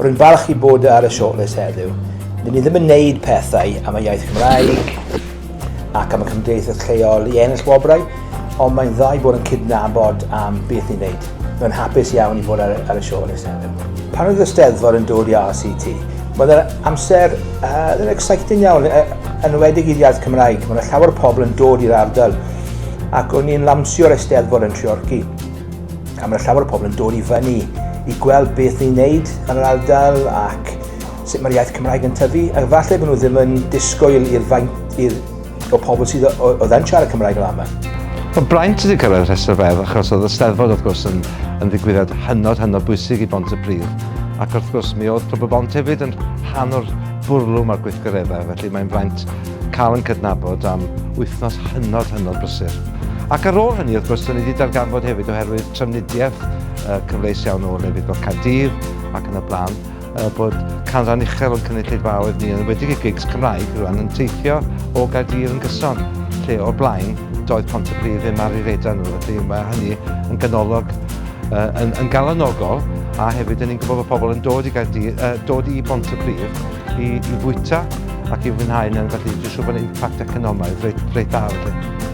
Rwy'n falch i bod ar y shortlist heddiw. Dyn ni ddim yn neud pethau am y iaith Cymraeg ac am y cymdeithas lleol i ennill wobrau, ond mae'n dda i bod yn cydnabod am beth ni'n neud. Mae'n hapus iawn i fod ar, ar y shortlist heddiw. Pan oedd y Steddfod yn dod i RCT, Mae'n amser yn exciting iawn, yn enwedig i'r iaith Cymraeg. Mae yna llawer o pobl yn dod i'r ardal ac o'n i'n lansio'r Eisteddfod yn Treorci. A mae llawer o pobl yn dod i fyny i gweld beth ni'n neud yn yr ardal ac sut mae'r iaith Cymraeg yn tyfu. Ac falle bod nhw ddim yn disgwyl i'r faint i'r o pobl sydd oedd yn siarad Cymraeg yn ama. Mae'n braint ydy cyrraedd rhestr fer achos oedd y Steddfod wrth gwrs yn, yn ddigwyddiad hynod hynod bwysig i Bontypridd ac wrth gwrs mi oedd Clwb y Bont hefyd yn rhan o'r bwrlwm a'r gweithgareddau felly mae'n fraint cael yn cydnabod am wythnos hynod hynod brysur. Ac ar ôl hynny wrth gwrs dyn ni wedi darganfod hefyd oherwydd trafnidiaeth uh, cyfleus iawn o lefydd fel Caerdydd ac yn y blaen uh, bod canran uchel o'n cynulleidfaoedd ni yn enwedig y gigs Cymraeg rwan yn teithio o Gaerdydd yn gyson, lle o'r blaen doedd Pontypridd ddim ar ei radar nhw, felly mae hynny yn ganolog, uh, yn, yn galonogol, a hefyd yn ni'n gwybod bod pobl yn dod i Gaerdydd, uh, dod i Bontypridd i, i fwyta ac i fwynhau yn felly dwi'n siŵr bod yna impact economaidd reit, reit dda felly.